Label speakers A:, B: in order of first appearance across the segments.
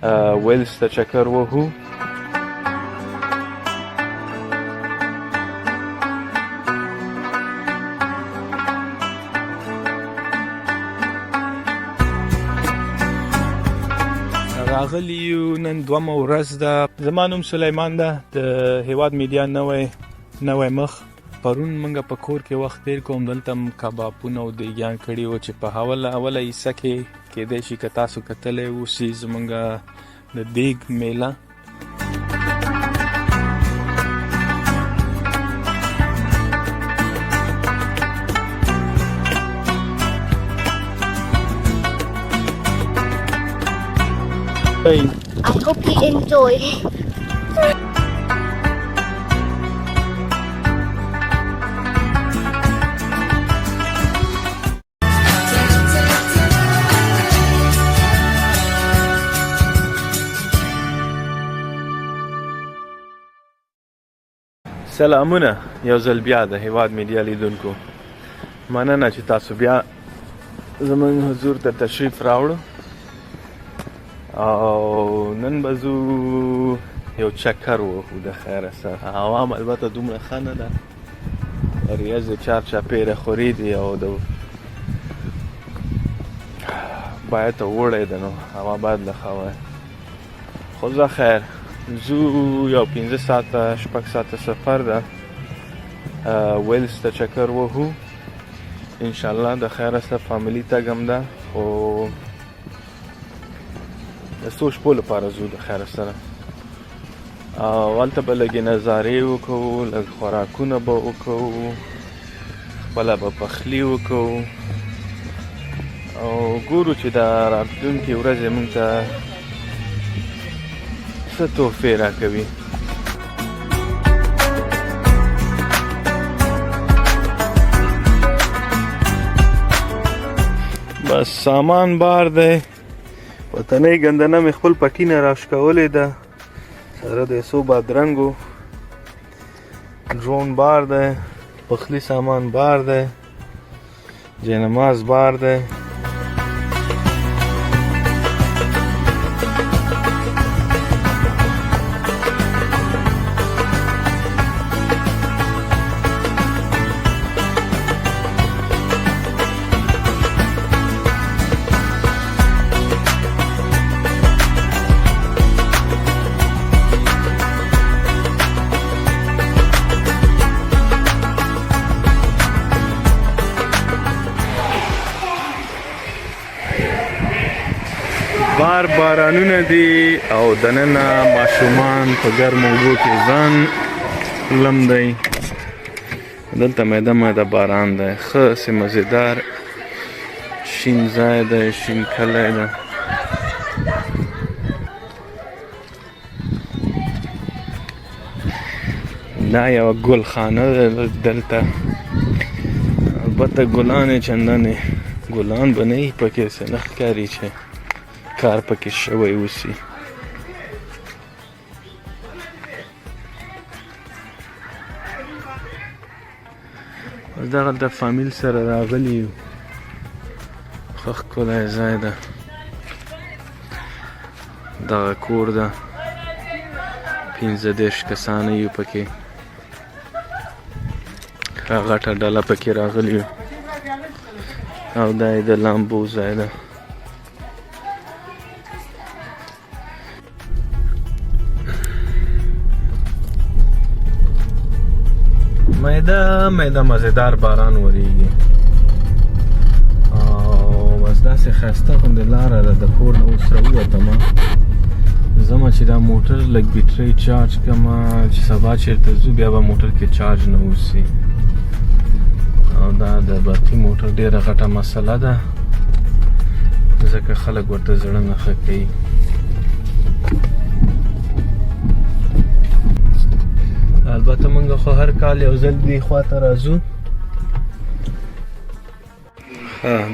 A: ویلز ته چکر وهو. راغلی یو، نن دومه ورځ ده. زما نوم سلیمان ده، د هیواد میډیا نوی نوی مخ. پرون موږ په کور کې وخت تیر کوم، دلته هم کبابونه او دیګیان کړي وو چې په اوله اوله حصه کې کېدای شي که تاسو کتلی اوسي زمونږ د دیګ میله.
B: I hope you enjoy.
A: سلامونه یو ځل بیا د هیواد میډیا لیدونکو، مننه چې تاسو بیا زمونږ حضور ته تشریف راوړو. او نن به ځو یو چکر ووهو د خیره سره. هوا هم البته دومره ښه نه ده، وریځې چار چاپېره خورې دي او د باید اوړی ده، نو هوا باید له ښه وای، خو ځه خیر ځو. یو 5 ساعته 6 ساعته سفر ده، ویلز ته چکر وهو انشاءالله د خیره سره. فامیلي تګ هم ده، خو د څو شپو لپاره ځو د خیره سره. او هلته به لږې نظارې وکړو، لږ خوراکونه به وکړو، خپله به پخلي وکړو او ګورو چې دا راتلونکې ورځې موږ ته څه تحفې راکوي. بس سامان بار دی، وطنۍ ګندنه مې خپل پټي نه راشکولې ده، سره د څو بادرنګو. ډرون بار دی، پخلی سامان بار دی، جینماز بار دی. بار بارانونه دي او دننه ماشومان په ګرمو اوبو کې ځان لمدوي. دلته میده میده باران دی. ښه سي مزیدار شین ځای دی، شین کلی ده. دا یوه ګلخانه ده. دلته البته ګلان یې چندانې ګلان به نه وي پکې، څه نه ښکاري چې کار پکې شوی اوسي. اوس دغلته فامیل سره راغلي یو. ښه ښکلی ځای ده. دغه کور ده، 35 کسان یو پکې، ښه غټه ډله پکې راغلي یو. او دا یې د لامبو ځای ده. میده میده مزیدار باران وریږي او بس داسې ښایسته غوندې لاره ده. د کور نه اوس راووتم، ځمه چې دا موټر لږ بیټرۍ چارج کړم چې سبا چېرته ځو بیا به موټر کې چارج نه اوسي. او دا د برقي موټر ډېره غټه مسله ده، ځکه خلک ورته زړه نه ښه کوي. البته موږ خو هر کال یو ځل دې خواته راځو.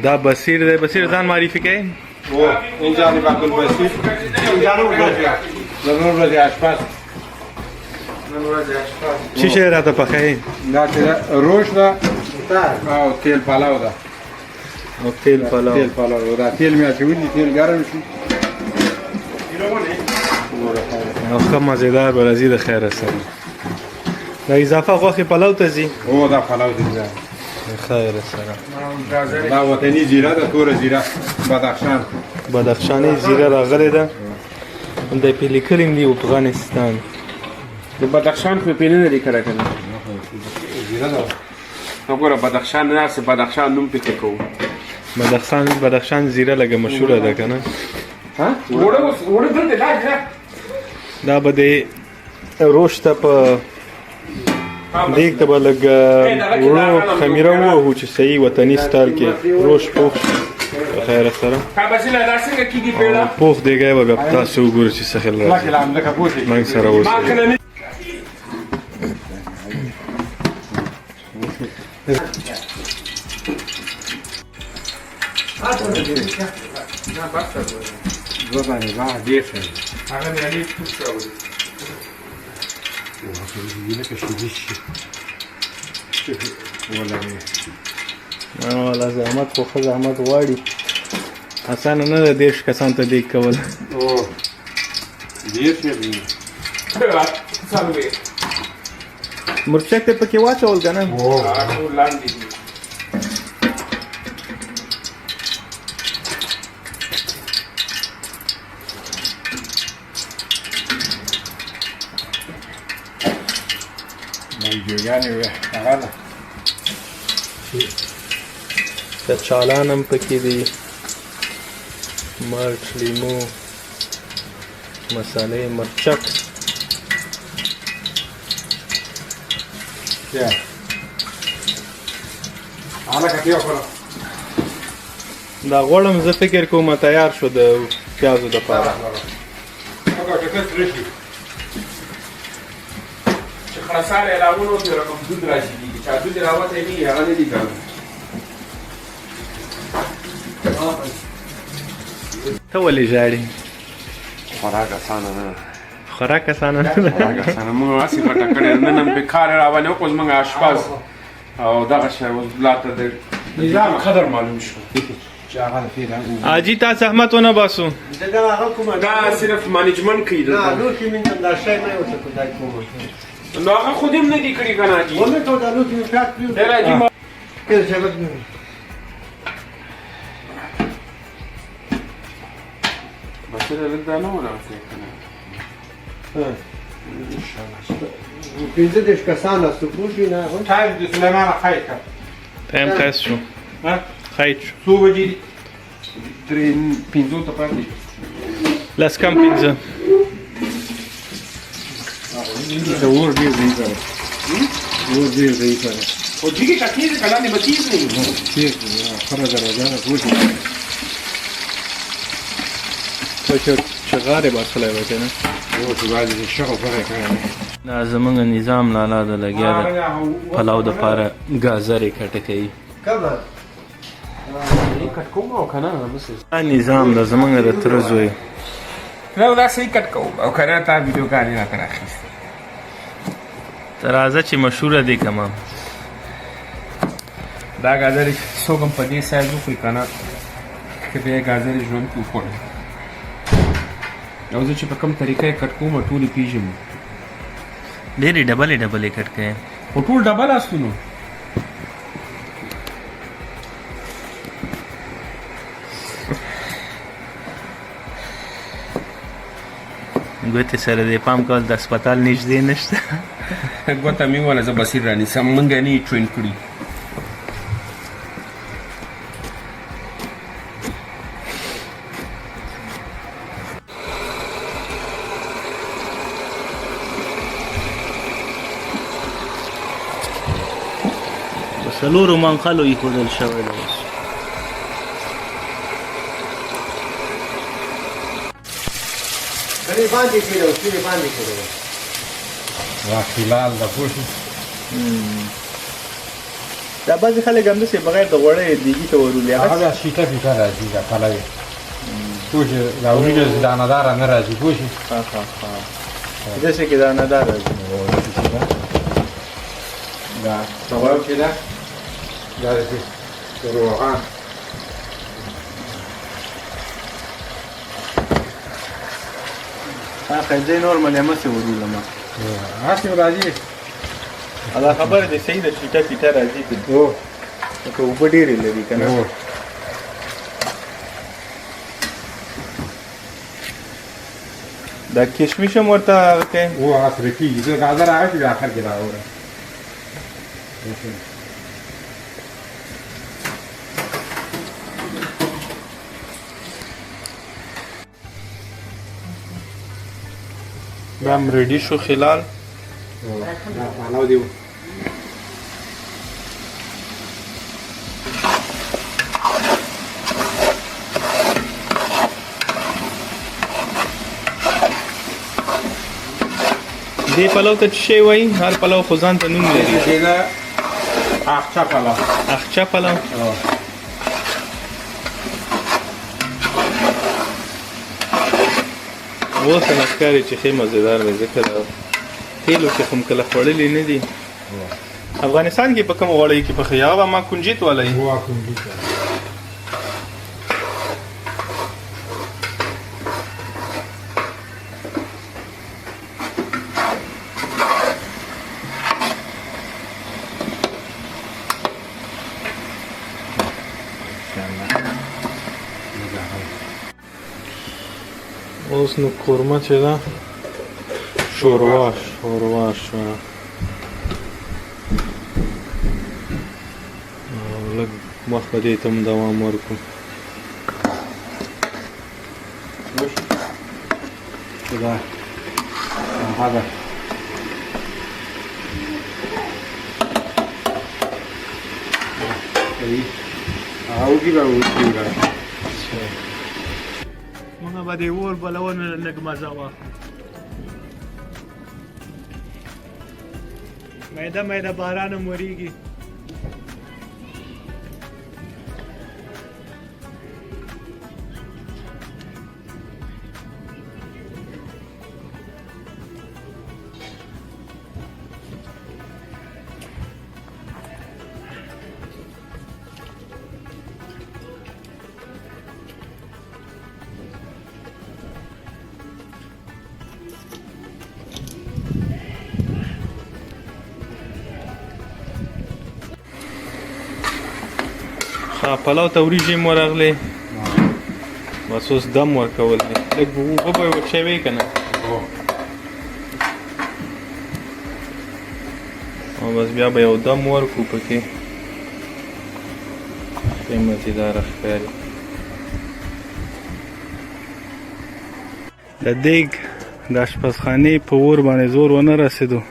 A: دا بصیر دی. بصیر، ځان معرفي کوي.
C: اینجا عبدالبصیر، اینجا نن ورځې آشپز، نن ورځې آشپز.
A: څه شی راته پخوي؟
C: دا چې روش ده او تیل پلاو ده.
A: او تیل پلاو.
C: تیل پلاو، دا تیل مې اچولي، تیل ګرم شي.
A: او ښه مزیدار به راځي د خیره سره. دا اضافه غوښې پلو ته ځي؟
C: هو، دا پلو ته ځي.
A: خیر سره.
C: دا وطني زیره ده، توره زیره، بدخشان.
A: بدخشاني زیره راغلې ده. د پې لیکلي دي افغانستان.
D: د بدخشان خو یې پې نه دی کړی که نه؟
C: زیره ده.
D: وګوره بدخشان نه، هسې بدخشان نوم فکر کوو.
A: بدخشان زیره لږه مشهوره ده که نه؟
D: اوړه اوس اوړه دلته لاړ.
A: دا به د روش ته په دیګ ته به لږ وړو خمیره ووهو چې صحیح وطني سټایل کې روش پوخ شي په خیره سره. پوخ دیګی به بیا په تاسو وګورو چې څه خیال راځي. موږ سره اوسئ.
C: دوه دانې دا ډېر ښه دي.
D: هغه مې علي توت راوړي.
C: لکه شیدې شي ولګوي.
A: والله زحمت خو ښه زحمت غواړي، اسانه نه ده 30 کسان ته دیګ کول.
C: ډېر ښه دي.
A: مرچک ته پکې واچول که نه؟
D: ټول لاندې دي.
C: ویډیوګانې وې هغه ده.
A: د چالان هم پکې دي، مرچ، لیمو، مسالې، مرچک. دا غوړم زه فکر کوم تیار شو د پیازو دپاره.
D: چې خراسان یې راوړو چې رقم دود راشي کېږي، چا دود راوتی نه وي هغه نه دي کړی.
A: ته ولې ژاړې؟
D: خوراک اسانه نه ده.
A: خوراک اسانه نه ده.
D: خوراک اسانه موږ هسې پټه کړې، نن هم پې کار راوړی وکړو، زموږ اشپز او دغه شی اوس لا ته د نظام قدر معلوم شو.
A: حاجي تا زحمت ونه باسو.
D: دا صرف مانجمنټ کوي دلته. نو هغه خو دې هم نه دي کړي که نه حاجي؟ ډېر حاجي بس لږ دا نه وراغلی که نه؟
E: 35 کسان هستو پوه شوې نه؟
C: ټایم د سلیمانه ښایي کړه.
A: ټایم ښایست شو. ښایست شو.
C: څو بجې دي؟
D: درې پنځو ته پاتې.
A: لس کم پنځه.
C: د اور ډېر ضعیفه دی. اور ډېر ضعیفه دی.
D: خو جګې که تېزې که لاندې به تېز نه وي.
C: تېز دی، خره درجه ده، پوه شوې؟
A: ته چې غارې باسلی وای که نه؟
C: هو، چې بعضې چې شغل پغی کړی دی.
A: دا زمونږ نظام لالا ده لګیا ده پلاو دپاره ګازرې کټه کوي.
E: کومه؟
D: کټ کوم او که نه؟
A: دا نظام ده زمونږ د تره زوی.
D: نه دا صحیح کټ کوم او که نه تا ویډیوګانې راته راخیستې.
A: ته راځه چې مشهوره دی که ما.
D: دا ګازرې څوک هم په دې سایز وخوري که نه، که بیا یې ګازرې ژوند کې وخوړې. او زه چې په کوم طریقه یې کټ کوم ټولې پېژنم.
A: ډېرې ډبلې ډبلې کټ کوې.
D: خو ټول ډبل اصلو نو.
A: ګوتې سره دې پام کول، د هسپتال نږدې نشته.
D: ګوته مې ووله زه بصیر رانیسم، موږ یې نه یې ټرین کړي.
A: په څلورو منقلو ایښودل شوی دی اوس.
E: سرې باندې کېده، سرې باندې کېده.
C: دا خلال ده، پوه شوې؟
A: دا بعضې خلک همداسې بغیر د غوړۍ دیګي ته ورولي.
C: هغه بیا شیټه پیټه راځي، دا پلوې پوه شوې؟ دا وریجې دانه داره نه راځي، پوه شوې؟
A: ښه ښه ښه، داسې کې دانه دار راځي.
C: دا کباب چې ده، دا داسې روغان.
A: ها خځې نورمال یې مسې ورولم.
C: هسې راځي.
A: دا خبره دې صحیح ده، چیټه پیټه راځي پرې. لکه اوبه ډېرې لري که نه؟ دا کشمش هم ورته هغه کوې؟
C: هو، هغه سره کېږي. زه ګازر هغه چې بیا اخر کې راوړم.
A: دا هم ریډي شو خلال.
C: دا پلو دی.
A: دې پلو ته څه شی وایي؟ هر پلو خو ځان ته نوم لري.
C: دا اخچه پلو.
A: اخچه پلو. اوس نه ښکاري چې ښې مزیدار دی، ځکه دا تېلو کې خو هم کله خوړلي نه دي. افغانستان کې په کوم غوړی کې پخوي؟ هغه به ما کنجیت والی.
C: هو، کنجیت.
A: اوس نو قورمه چې ده شوروا شوروا شوه، او لږ وخت به دې ته هم دوام ورکړو.
C: دا هغه هغه به وکړي.
A: موږ به د اور بلولو نه لږ مزه واخلو. میده میده باران هم ورېږي. ښه پلاو ته وریجې هم ورغلې، بس اوس دم ورکول دي. لږ اوبه به یې ورچوې که نه؟ او بس بیا به یو دم ورکړو پکې. ښې مزیداره ښکاري. د دیګ د اشپزخانې په اور باندې زور ونه رسېدو.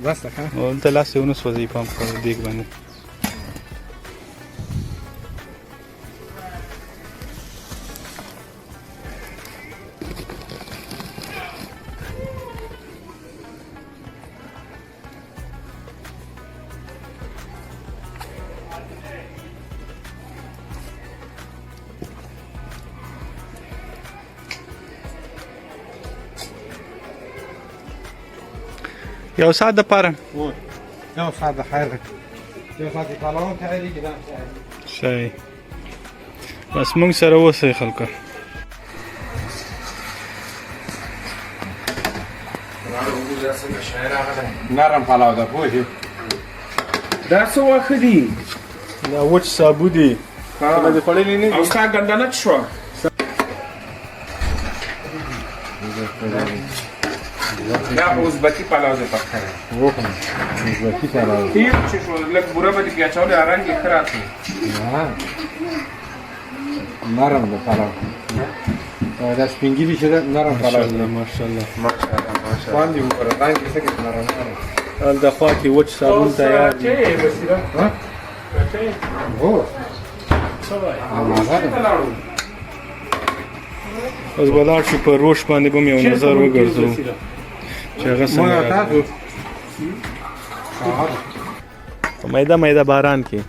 C: بس ده که نه؟
A: دلته لاس یې ونه سوځوي پام کوه دیګ باندې. یو ساعت دپاره.
C: یو ساعت د خیر دی. یو ساعت یې پلو هم تیارېږي، دا هم تیارېږي.
A: صحیح، بس موږ سره اوسئ خلکو.
C: نرم پلاو ده، پوه شې؟
D: دا څه واښه دي؟
A: دا وچ سابو دي. کله دې خوړلي نه دي؟
D: او ستا ګندنه څه شوه؟ دا خو ازبکي پلاو دی پخ کړی.
C: هو که نه، ازبکي پلاو.
D: تېر چې شو لږ بوره به دې پرې اچولې، رنګ یې ښه راتلو.
C: نرم ده پلاو. دا سپین ږیري چې ده نرم پلاو.
A: ماشاءالله ماشاءالله
D: ماشاءالله ماشاءالله.
C: خوند یې وګوره، رنګ یې څنګه نرم نرم.
A: هلته خوا کې وچ صابون تیار دی.
C: ها؟ هو، مزه ده.
A: اوس به لاړ شو په روش باندې به هم یو نظر وګرځو چې هغه څنګه
C: موږ تاسو
A: په میده میده باران کې.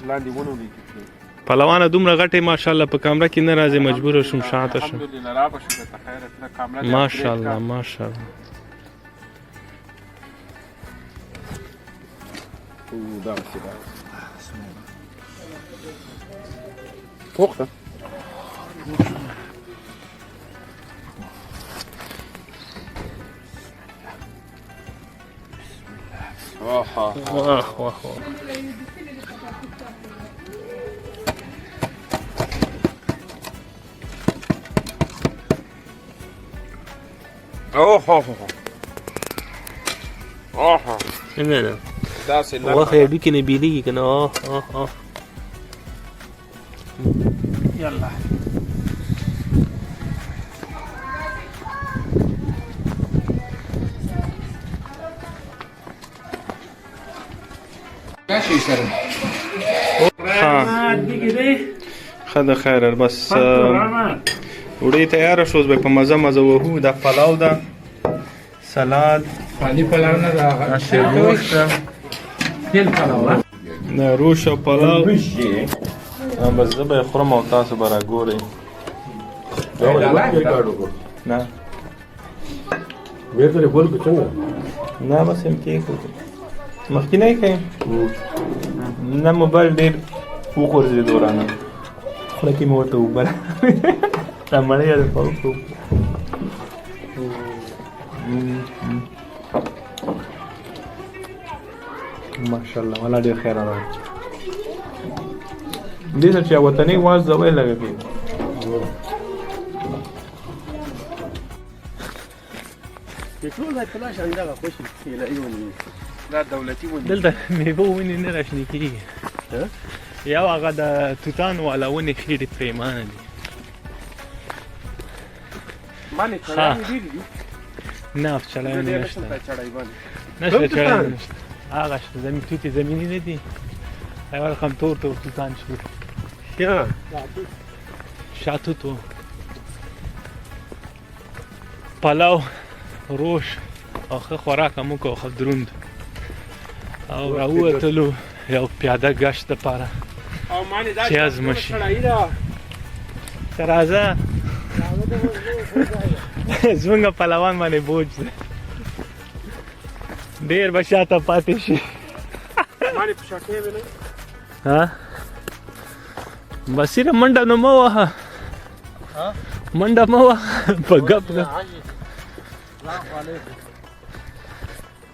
D: چې لاندې ونه ولېږي.
A: پهلوانه دومره غټې ماشاءالله په کمره کې نه راځي، مجبور شوم شاته شم.
D: الحمدلله را به شو درته، خیر ته کامره دې.
A: ماشاءالله ماشاءالله.
D: دغسې ده پوخ ده.
A: واه واه واه.
D: اوه اوه اوه.
A: څنګه ده؟
D: داسې نرمه.
A: غوښه یې هډوکي نه بېلېږي که نه؟ اوه اوه اوه.
D: یلا.
A: ښه ده، خیر بس ډوډۍ تیاره شو، اوس به په مزه مزه وهو. دا پلاو ده، سلاد،
C: خالي پلاو نه ده.
A: دا شیرگوشت ده، دا روش او پلاو. بس زه به یې خورم او تاسو به راګورئ. نه.
E: بیرته یې ګل که څنګه؟
A: نه، بس هم کېښود، مخکینی کوي. نه، موبایل ډېر وغورځېدو رانه، خوله کې مې ورته اوبه دا مړۍ یې درته وکړو. ماشاءالله، ولا ډېر خیر راغی. دې ته چې وطني واز زوی لګوي.
D: دا دولتي ونې.
A: دلته میوه ونې نه راشنې کېږي. یو هغه د توتان والا ونې ښې ډېرې پرېمانه دي.
D: باندې چړایانې ډېرې دي.
A: نه، چړایانې
D: ډېر
A: نشته.
D: قسم ته چړای باندې.
A: نشته، چړایانې نشته. هغه شته، زمین توتې زمیني نه دي. یو رقم تور تور توتان شي، شاتوت و پلاو، روش او ښه خوراک هم وکړو، ښه دروند، او راووتلو یو پیاده ګشت دپاره
D: او مانې دا
A: چې هضم شي.
D: چړایي ده.
A: ته راځه، زمونږ پهلوان باندې بوج دی، ډېر به شاته پاتې شي.
D: مانې په شاکې وې نه.
A: ها بصیره، منډه نو مه وهه، منډه مه وهه په ګپ ګپ.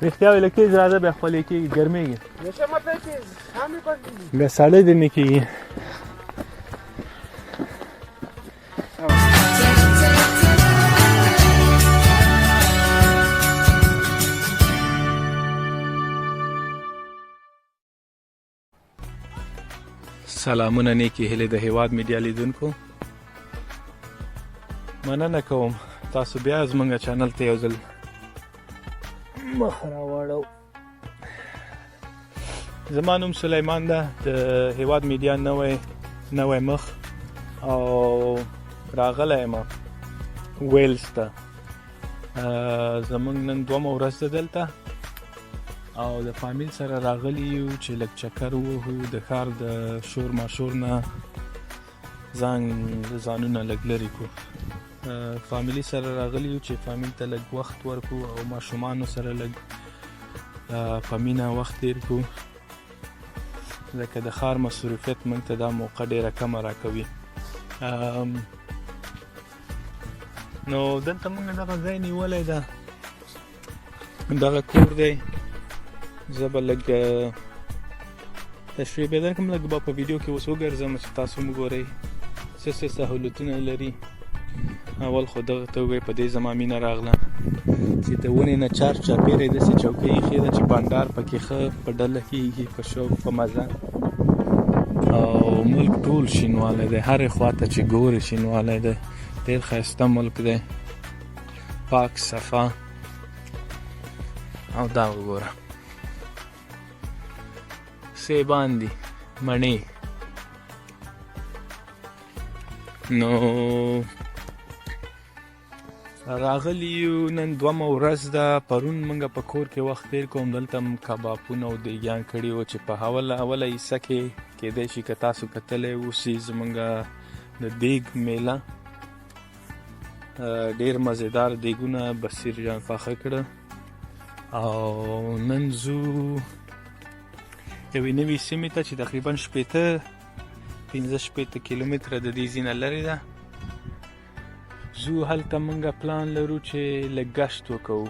A: رښتیا ویل کېږي، راځه، بیا خولې کېږي، ګرمېږي، بیا ساړه دې نه کېږي. سلامونه، نیکې هیلې د هیواد میډیا لیدونکو. مننه کوم تاسو بیا زمونږ چینل ته یو ځل مخ راواړو. زما نوم سلیمان ده، د هیواد میډیا نوی نوی مخ، او راغلی یم ویلز ته. زمونږ نن دومه ورځ ده دلته، او د فامیل سره راغلی یو چې لږ چکر ووهو، د ښار د شور ماشور نه ځان ځانونه لږ لرې کړو. فامیلی سره راغلی یو چې فامیل ته لږ وخت ورکړو او ماشومانو سره لږ په مینه وخت تیر کړو، ځکه د ښار مصروفیت موږ ته دا موقع ډیره کمه راکوي. نو دلته موږ دغه ځای نیولی ده، دغه کور دی. زه به لږ تشریح به درکړم، لږ به په ویډیو کې اوس وګرځم چې تاسو هم وګورئ څه څه سهولتونه لري. اول خو دغه ته وګورئ، په دې زما مینه راغله چې د ونې نه چار چاپېرې داسې چوکۍ ایښې ده چې بنډار پکې ښه په ډله کېږي، په شوق، په مزه. او ملک ټول شینوالی دی، هرې خوا ته چې ګورې شینوالی دی. ډېر ښایسته ملک دی، پاک صفا. او دا وګوره، سیبان دي، مڼې. نو راغلی یو. نن دومه ورځ ده. پرون موږ په کور کې وخت تیر کوم، دلته هم کبابونه او دیګان کړي وو چې په اوله اوله حصه کې کېدای شي که تاسو کتلی اوسي زمونږ د دیګ میله، ډیر مزیدار دیګونه بصیر جان پاخه کړه. او نن ځو یوې نوې سیمې ته چې تقریبا 65 کیلومتره د دې ځای نه لرې ده. ځو هلته، موږ پلان لرو چې لږ ګشت وکړو.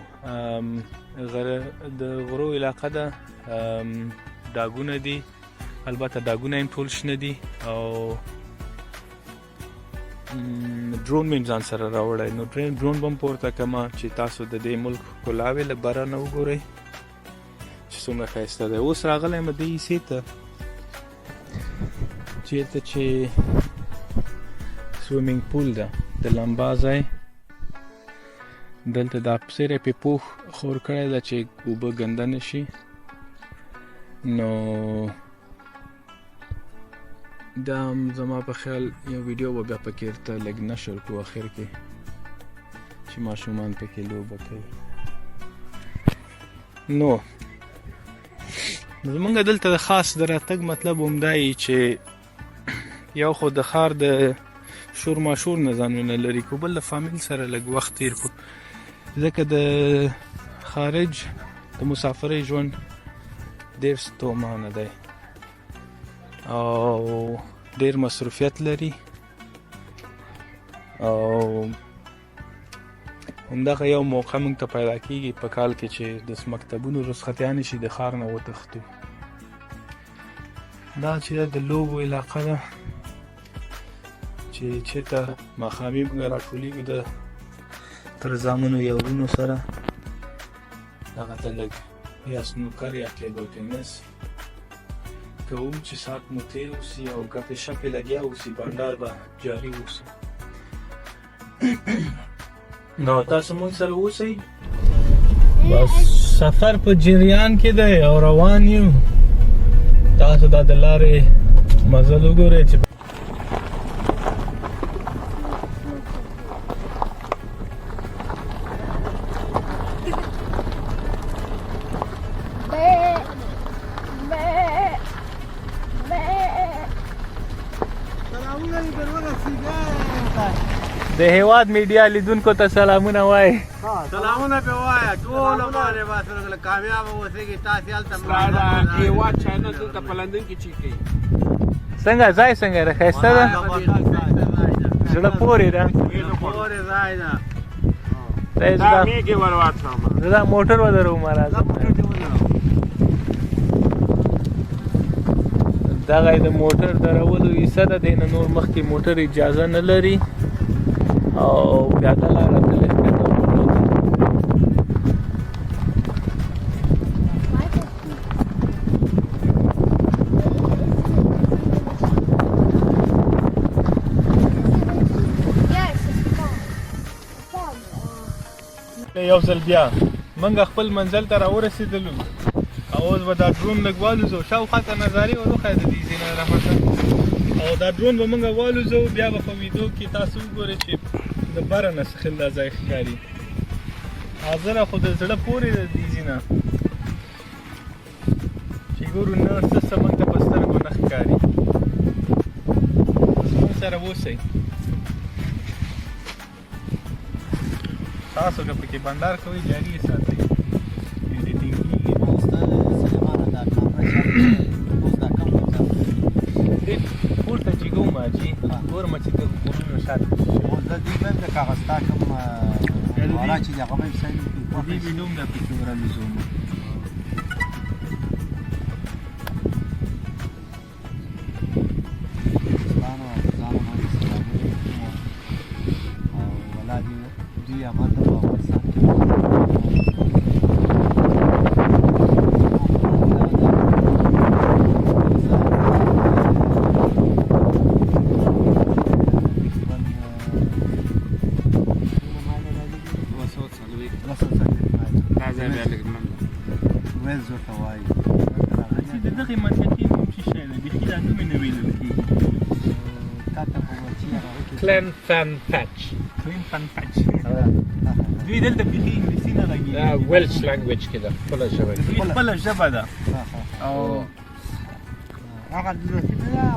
A: غره د غرو علاقه ده، ډاګونه دي، البته ډاګونه هم ټول شنه دي. او ډرون مې ځان سره راوړی، نو ډرون به هم پورته کړم چې تاسو د دې ملک ښکلاوې له بره نه وګورئ چې څومره ښایسته دی. اوس راغلی یم دې حصې ته چېرته چې swimming pool ده، د لمبا ځای. دلته دا سری پې پوښ خور کړی ده چې اوبه ګنده نه شي. نو دا هم زما په خیال یو ویډیو به بیا پکې ورته لږ نشر کړو اخر کې چې ماشومان پکې لوبه کوي. نو زمونږ دلته د خاص د راتګ مطلب هم دا یي چې یو خو د ښار د شور ماشور نه ځانونه لرې کړو، بل د فامیل سره لږ وخت تیر کړو، ځکه د خارج د مسافرۍ ژوند ډېر ستومانه دی او ډېر مصروفیت لري. او همدغه یو موقع موږ ته پیدا کیږي په کال کې چې د مکتبونو رخصتیانې شي، د ښار نه وتښتو. دا چې د لوبو علاقه ده چې چېرته ماښامي موږ راټولیږو د تر زامنو یا ورونو سره، دغه ته لږ یا سنوکر یا table tennis کوو چې ساعت مو تېر اوسي او ګپې شپې لګیا اوسي، بنډار به جاري اوسي. نو تاسو موږ سره اوسئ. بس سفر په جریان کې دی او روان یو. تاسو دا د لارې مزل وګورئ چې
B: Bé, bé, bé.
E: سلامونه دې در ورسېږي.
A: د هیواد میډیا لیدونکو ته سلامونه وای.
E: سلامونه په وایا ټول باندې باسره کامیاب اوسېږي تاسو هلته.
D: دا د هیواد چینل دلته په لندن کې چې کوي.
A: څنګه ځای څنګه ده؟ ښایسته ده، زړه پورې ده.
E: پورې ځای ده.
A: دی
D: دا میږي ور واچوم.
A: زه دا موټر ودروم، راځم. دغه د موټر درولو حصه ده، دی نه نور مخکې موټر اجازه نه لري او پیاده لاره ته لږ ښکته پورته ده.
B: Yes, it's a farm. A farm.
A: یو ځل بیا موږ خپل منزل ته راورسېدلو او اوس به دا ډرون لږ والوزو، شاوخوا ته نظارې ور وښایه د دې ځای نه رحمته. او دا ډرون به موږ والوزو، بیا به په ویډیو کې تاسو وګورئ چې د بره نه څه خل دا ځای ښکاري. حاضره خو د زړه پورې د دې ځای نه چې ګورو نه څه څه موږ ته په سترګو نه ښکاري. زموږ سره اوسئ. تاسو که پکې بنډار کوئ جاري یې ساتئ، editing کېږي. دې پورته چې ګوم حاجي ګورم چې د غرونو شاته دې ویډیو هم بیا پکې ورالوزوم.
D: دا ځای بیا لږ منډه.
E: ویلز ورته وایي.
A: چې د دغې منطقې نوم څه شی دی؟ بیخي دا نوم یې نه ویلل کېږي.
E: تا ته خو به چې هغه وکړي.
A: کلن فن پچ، کلن فن پچ. دوی دلته بیخي انګلیسي نه غږېږي.
F: دا Welsh language کې ده، خپله ژبه کې.
A: دوی خپله ژبه ده او
E: هغه لوسی نه ده.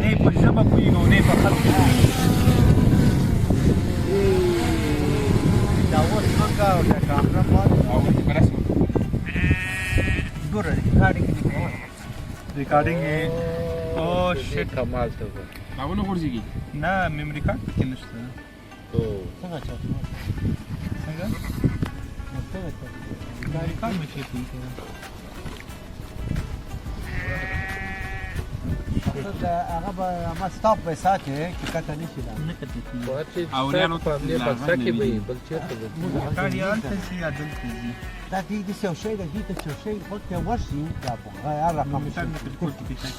A: نه یې په ژبه پوهېږي او نه یې په خط پوهېږي.
E: دا اوس موږ او د کامره باندې ګوره ریکارډینګ دې کوه.
A: ریکارډینګ یې، او shit.
F: کمال ته وګوره.
D: دا ونه غورځېږي.
A: نه، memory card پکې نشته.
E: څنګه چا؟
A: څنګه دا ریکارډ مې چېرته ایښی دی؟
E: هغه به ما stop به ساتي چې کته نشي دا.
A: نه کتل کېږي.
F: خو هر چې
D: او
F: ستا
D: ریانو
F: په همدې بکسه کې به وي، بل چېرته به ځي؟
A: ریکارډ یې هلته ځي یا دلته ځي.
E: دا دې داسې یو شی دی، دې ته چې یو شی غوږ ته ورشي، دا په هر رقم
A: memory card مې په کور کې پیښی.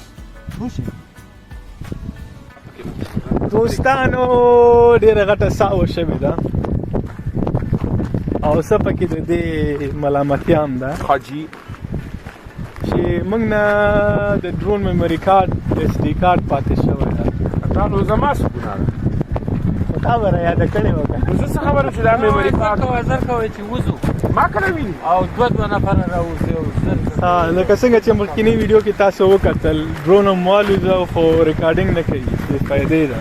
E: وشي.
A: دوستانو، ډېره غټه ساه شوې ده او څه پکې د دې ملامتیا هم ده
D: حاجي
A: چې موږ نه د drone memory card SD card پاتې شوی ده.
D: دا نو زما څه ګناه ده؟
A: خو تا به را یاده کړې وه که
D: نو زه څه خبره چې دا memory card
F: زر کوئ چې وځو
D: ما کله ویني
F: او دوه دوه نفره راوځي او زر.
A: ها، لکه څنګه چې مخکینی ویډیو کې تاسو وکتل، ډرون هم والوزه خو recording نه کوي، بې فایدې ده.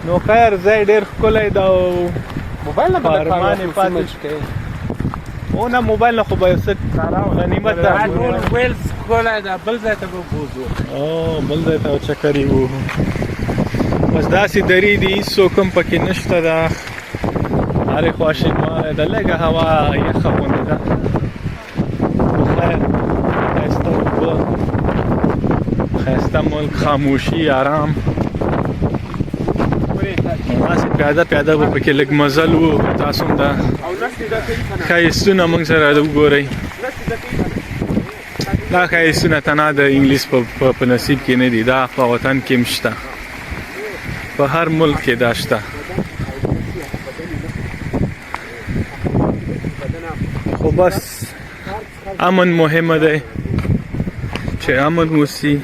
A: نو خیر، ځای ډېر ښکلی ده او
F: موبایل نه به
A: ارمان یې پاتې او نه، موبایل نه خو به یو څه غنیمت ده.
F: ټول ویلز ښکلی ده، بل ځای ته به بوځو.
A: او بل ځای ته چکر یې ووهو. بس داسې درې دي، هېڅوک هم پکې نشته ده. هرې خوا شینوالی ده، لږه هوا یخه غوندې ده. خیر، ښایسته اوبه، ښایسته ملک، خاموشي، آرام. داسې پیاده پیاده به پکې لږ مزل وو. تاسو هم دا ښایستونه موږ سره وګورئ. دا ښایستونه تنها د انګلیس په نصیب کې نه دي، دا په وطن کې هم شته، په هر ملک کې دا شته. خو بس امن مهمه دی، چې امن وسی،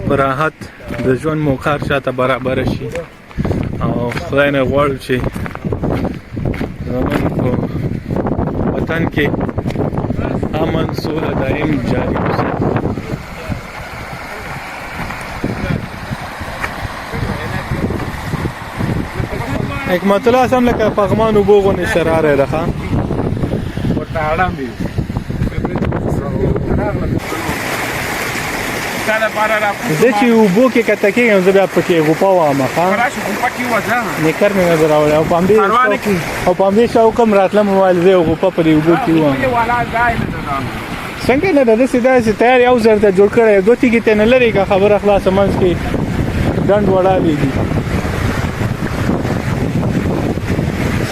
A: په راحت د ژوند موقع هر چاته برابره شي. او خدای نه غواړو چې زموږ په وطن کې امن سوله دایم جاري وساتي. حکمت الله سم لکه پغمان اوبو غوندې شراره ده. ښه
D: ورته اړم وي ستا لپاره را
A: زه چې اوبو کې کته کېږم، زه بیا پکې غوپه وهم. ښه
D: راشي، غوپه کې وځه.
A: نیکر مې نه دی راوړی او په همدې
D: پروا نه کوي.
A: او په همدې شوق هم راتلم، ویل زه یو غوپه په دې اوبو کې وهم.
D: والا ځای نه ده.
A: څنګه نه ده؟ داسې داسې تیار یو ځل ته جوړ کړی، دوه تیږې ته نه لرې که خبره خلاصه، منځ کې ډنډ وړاندې دي.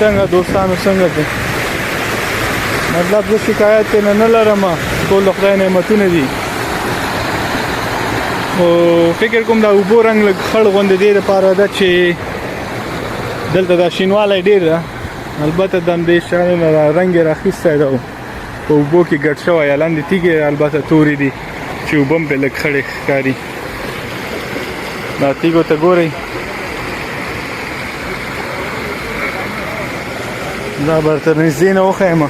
A: څنګه دوستانو، څنګه دی؟ مطلب زه شکایت ترې نه لرم، ټول د خدای نعمتونه دي. خو فکر کوم دا اوبو رنګ لږ خړ غوندې دې دپاره ده چې دلته دا شینوالی ډېر ده. البته د همدې شیانو نه دا رنګ یې راخیستی ده او په اوبو کې ګډ شوی، یا لاندې تیږې البته تورې دي چې اوبه هم پرې لږ خړې ښکاري. دا تیږو ته ګورئ، دا به درته نږدې نه وښیم.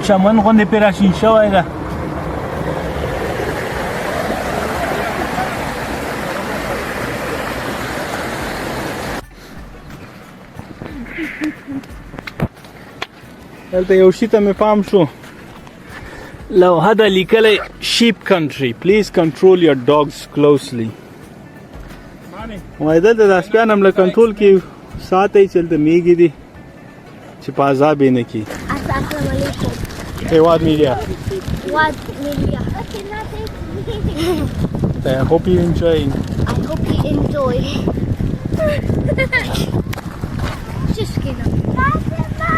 A: چمن غوندې پرې راشین شوی ده. دلته یو شي ته مې پام شو، لوحه ده لیکلی sheep country, please control your dogs closely. وایي دلته دا سپیان هم له کنټرول کې ساتئ چې دلته میږي دي چې په عذاب یې نه کړي.
B: السلام علیکم.
A: هیواد میډیا.
B: What media?
A: I hope you enjoy.
B: I hope you enjoy. Just kidding. Fatima!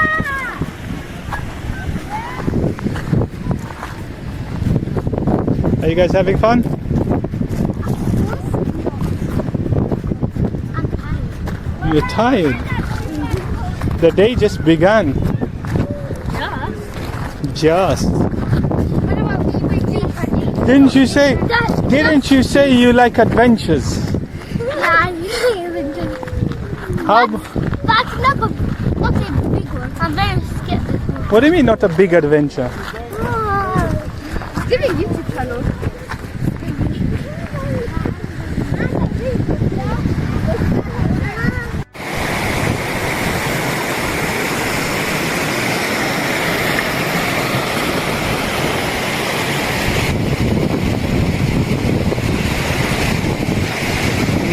A: Are you guys having fun?
B: I'm tired.
A: You're tired. The day just began.
B: Just.
A: Just.
B: What about we were
G: Didn't you say? Didn't you say you like adventures?
B: Yeah, I really
G: How?
B: But not a big one. I'm very skeptical.
G: What do you mean not a big adventure?
B: It's giving YouTube channel.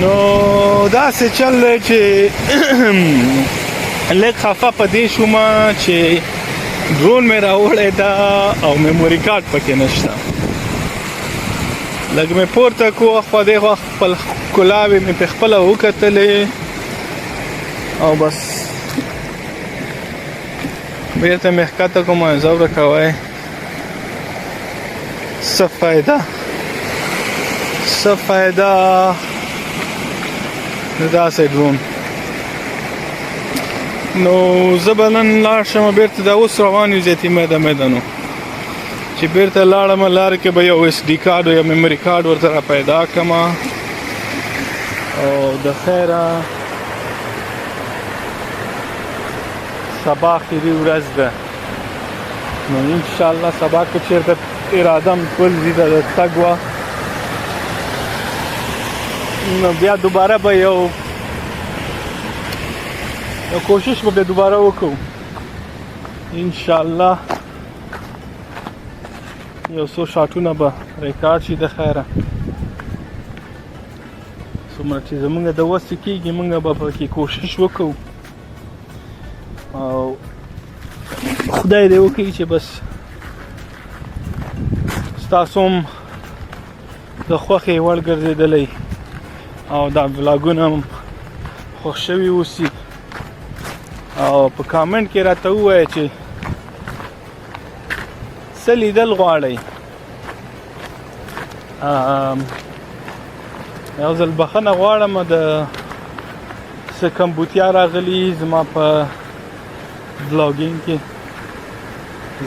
G: نو داسې چل دی چې لږ خفه په دې شوم چې ډرون مې راوړی دا او میموري کارت پکې نشته. لږ مې پورته کو، اخوا دېخوا خپل ښکلاوې مې په خپله وکتلې او بس بیرته مې ښکته کوم. ځوره کوی، څه فایده، څه فایده د داسې ډرون. نو زه به نن لاړ شم بیرته. دا اوس روان یو زیتي میده میده، نو چې بیرته لاړم لار کې به یو اس ډي کارت یا میموري کارت ورته را پیدا کړم او د خیره سبا اخري ورځ ده. نو انشاءالله سبا که چېرته اراده هم بل ځای ته د تګ وه، نو بیا دوباره به یو کوشش به بیا دوباره وکړو انشاءالله. یو څو شاټونه به ریکارډ شي د خیره. څومره چې زمونږ د وسې کېږي مونږ به پکې کوشش وکړو او خدای دې وکړي چې بس ستاسو هم د خوښې وړ ګرځېدلی او دا ولاګونه هم خوښ شوي اوسي. او په کامنټ کې راته ووایه چې څه لیدل غواړئ. یو ځل بخښنه غواړم د څه کمبوتیا راغلي زما په vlogging کې،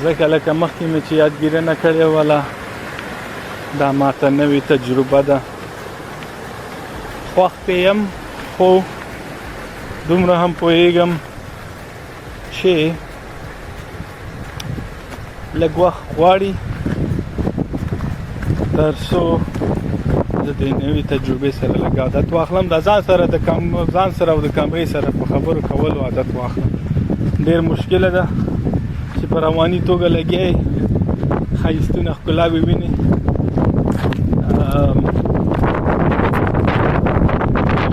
G: ځکه لکه مخکې مې چې یادګیرنه کړې وله، دا ماته نوې تجربه ده. خوښ پې یم، خو دومره هم پوهېږم چې لږ وخت غواړي تر څو د دې نوې تجربې سره لږ عادت واخلم، د ځان سره د کم ځان سره او د کمرې سره په خبرو کولو عادت واخلم. ډېر مشکله ده چې په رواني توګه لګیا یې، ښایستونه ښکلاوې وینې،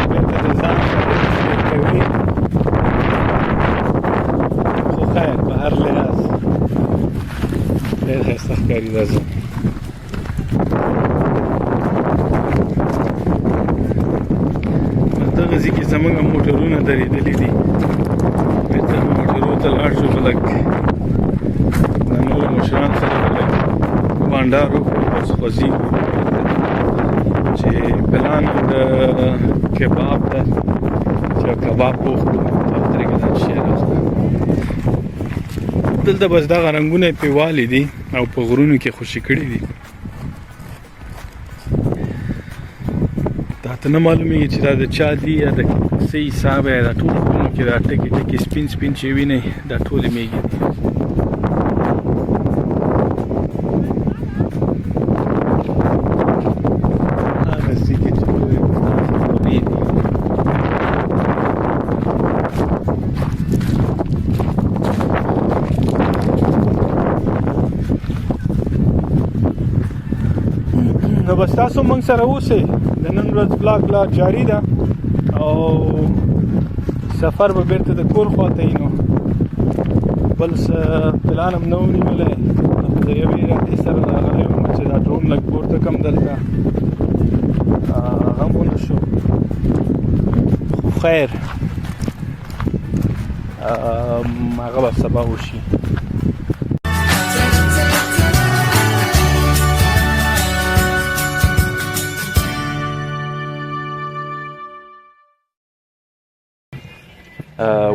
G: بېرته د ځان سره کوي. خو خیر، په هر لحاظ ډېر ښایسته ښکاري دا ځای. دغه ځای کې زمونږ موټرونه درېدلي دي. بېرته موټرو ته لاړ شو، به لږ د نورو مشران سره به لږ بانډار وکړو، بس خوځېږو چې پلان د کباب ده چې کباب وخورو. ترې دا شی راخلو. دلته بس دغه رنګونه یې پیوالي دي او په غرونو کې خوشي کړي دي. دا ته نه معلومیږي چې دا د چا دي یا د څه حساب دی. دا ټول غرونو کې دا ټکي ټکي سپین سپین چې وینئ دا ټولې میږي دي. هغه ځای کې چې ګورئ داسې دي. نو بس تاسو موږ سره اوسئ. د نن ورځ vlog لا جاري ده او سفر به بیرته د کور خواته یي. نو بل څه پلان هم نه و نیولی، خو د یوې ارادې سره راغلی وم چې دا ډرون لږ پورته کړم دلته، هغه هم ونه شو. خو خیر، هغه به سبا وشي.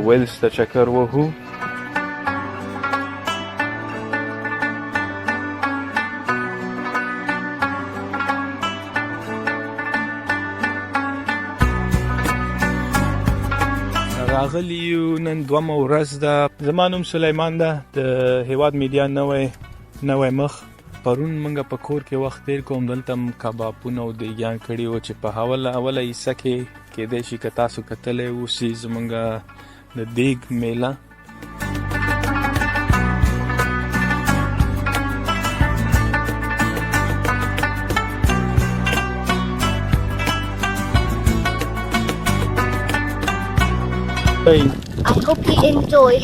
G: ویلز ته چکر وهو.
A: راغلي یو، نن دومه ورځ ده. زما نوم سلیمان ده، د هیواد میډیا نوی مخ. پرون موږ په کور کې وخت تیر کوم، دلته هم کبابونه او دیګان کړي وو چې په اوله حصه کې کیدای شي که تاسو کتلی اوسي زموږ د دیګ میله.
B: I hope you enjoy.